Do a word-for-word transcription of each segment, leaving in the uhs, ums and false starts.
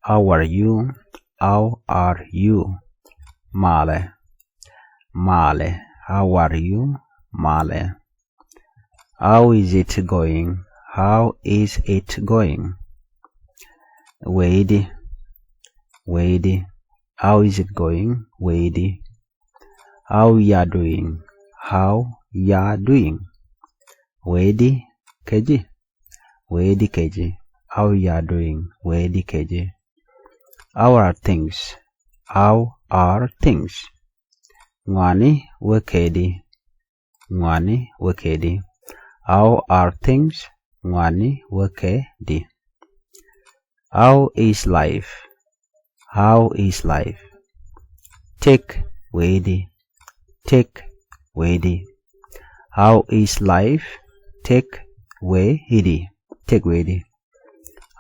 How are you? How are you? Malɛ. Malɛ. How are you? Malɛ. How is it going? How is it going? Wee di. Wee di. How is it going? Wee di. How ya doing? How ya doing? Wee di kɛ ji̱. Wee di kɛ ji̱. How ya doing? Wee di kɛ ji̱. How are things? How are things? Ŋɔaani wä kɛ di. Ŋɔaani wä kɛ di. How are things? Ŋɔaani wä kɛ di. How is life? How is life? Tëk wee di. Tëk wee di. How is life? Tëk wee di. Tëk wee di.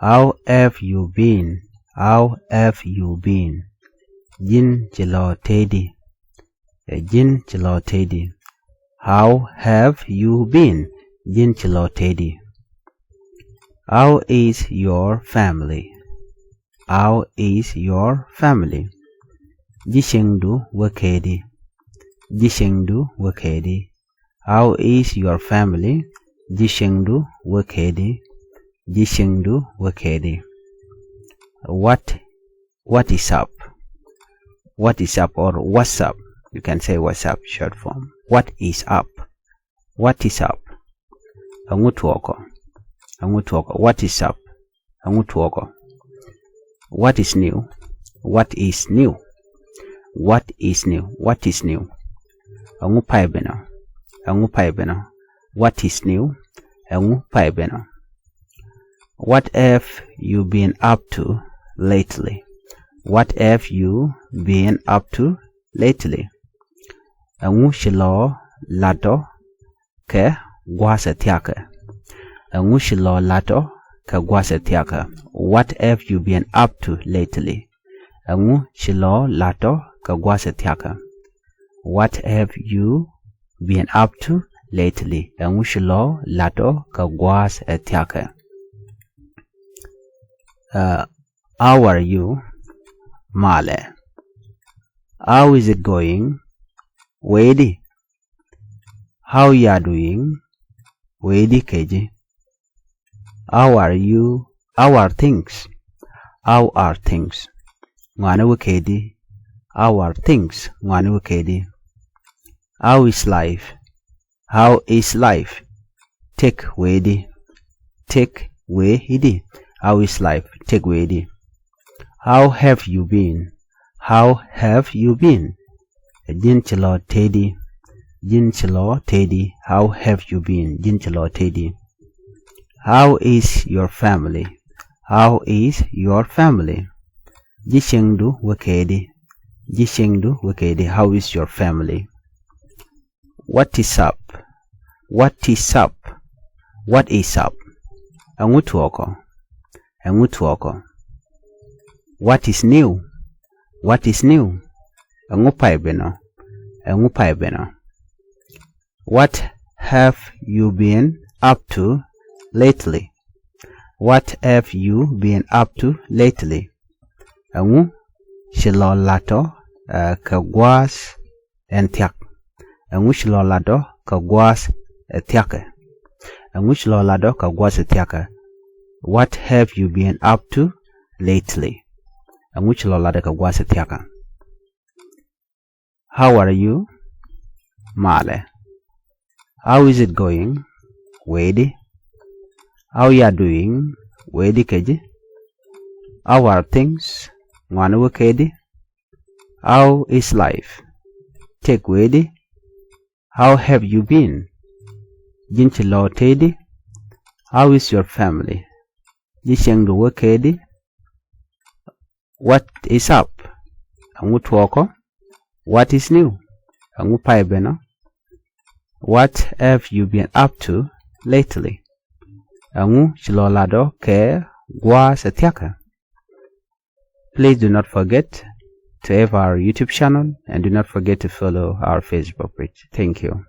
How have you been? How have you been? Ji̱n ci lɔ tëë di. Ɛ ji̱n ci lɔ tëë di. How have you been? Ji̱n ci lɔ tëë di. How is your family? How is your family? Ji̱ cieŋdu wä kɛ di. Ji̱ cieŋdu wä kɛ di. How is your family? Ji̱ cieŋdu wä kɛ di. Ji̱ cieŋdu wä kɛ di. What, what is up? What is up or what's up? You can say what's up, short form. What is up? What is up? Ɛŋu tuɔɔkɔ? Ɛŋu tuɔɔkɔ? What is up? Ɛŋu tuɔɔkɔ? What is new? What is new? What is new? What is new? Ɛŋu pay benɔ? Ɛŋu pay benɔ? What is new? Ɛŋu pay benɔ? What have you been up to lately? What have you been up to lately? Ɛŋu ci lɔ latɔ kɛ gua̱a̱th ɛ thia̱kɛ? Ɛŋu ci lɔ latɔ kɛ gua̱a̱th ɛ thia̱kɛ? What have you been up to lately? Ɛŋu ci lɔ latɔ kɛ gua̱a̱th ɛ thia̱kɛ? What have you been up to lately? Ɛŋu ci lɔ latɔ kɛ gua̱a̱th ɛ thia̱kɛ? Uh, how are you? Malɛ. How is it going? Wee di. How ya doing? Wee di kɛ ji̱. How are you? How are things? How are things? Ŋɔaani wä kɛ di. How are things? Ŋɔaani wä kɛ di. How is life? How is life? Tëk wee di. Tëk wee di. How is life? Tëk wee di. How have you been? How have you been? Ji̱n ci lɔ tëë di. Ji̱n ci lɔ tëë di. How have you been? Ji̱n ci lɔ tëë di. How is your family? How is your family? Ji̱ cieŋdu wä kɛ di. Ji̱ cieŋdu wä kɛ di. How is your family? What is up? What is up? What is up? Ɛŋu tuɔɔkɔ? Ɛŋu tuɔɔkɔ? What is new? What is new? Ɛŋu pay benɔ? Ɛŋu pay benɔ? What have you been up to lately? What have you been up to lately? Ɛŋu ci lɔ latɔ, uh, kɛ gua̱a̱th ɛn thia̱k? Ɛŋu ci lɔ latɔ kɛ gua̱a̱th ɛ thia̱kɛ? Ɛŋu ci lɔ latɔ kɛ gua̱a̱th ɛ thia̱kɛ? What have you been up to lately? Ɛŋu ci lɔ latɔ kɛ gua̱a̱th ɛ thia̱kɛ? How are you? Malɛ. How is it going? Wee di. How ya doing? Wee di kɛ ji̱. How are things? Ŋɔaani wä kɛ di. How is life? Tëk wee di. How have you been? Ji̱n ci lɔ tëë di. How is your family? Ji̱ cieŋdu wä kɛ di. What is up? Ɛŋu tuɔɔkɔ? What is new? Ɛŋu pay benɔ? What have you been up to lately? Ɛŋu ci lɔ latɔ kɛ gua̱a̱th ɛ thia̱kɛ? Please do not forget to have our YouTube channel and do not forget to follow our Facebook page. Thank you.